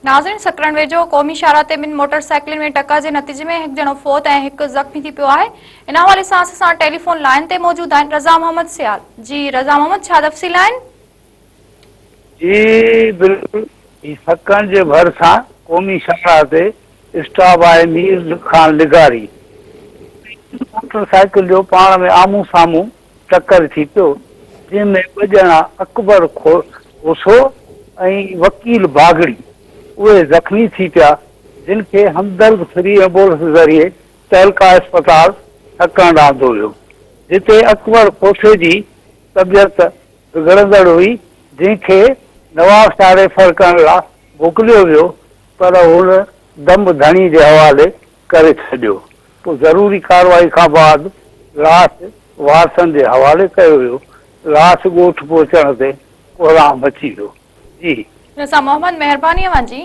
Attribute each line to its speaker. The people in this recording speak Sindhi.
Speaker 1: ناظرين سڪرنڊ ويجهو قومي شاهراهه تي ٻن موٽر سائيڪلن ۾ ٽڪر جي نتيجي ۾ هڪ ڄڻو فوت ۽ هڪ زخمي ٿي پيو آهي ان حوالي سان اسان سان ٽيليفون لائين تي موجود آهن رضا محمد سيال جي رضا محمد ڇا تفصيل آهن؟
Speaker 2: جي بلڪل هي سڪرنڊ جي ڀرسان قومي شاهراهه تي اسٽاپ آهي مير خان لغاري اتي موٽر سائيڪل جو پاڻ ۾ آمهون سامهون ٽڪر ٿي پيو، جنهن ۾ ٻه ڄڻا اڪبر کوسو ۽ وڪيل باگڙي اهي زخمي ٿي پيا، جن کي همدرد فري ايمبولنس ذريعي تعلقه اسپتال سڪرنڊ آندو ويو، جتي اڪبر کوسي جي طبيعت بگڙندڙ هئي، جنهن کي نوابشاهه ريفر ڪرڻ لا موڪليو ويو، پر هن دم ڌڻي جي حوالي ڪري ڇڏيو. پوء ضروري ڪارروائي کان بعد لاش وارثن جي حوالي ڪيو ويو. لاش ڳوٺ پهچڻ تي ڪهرام مچي ويو. جي.
Speaker 1: رضا محمد مهرباني اوهان جي.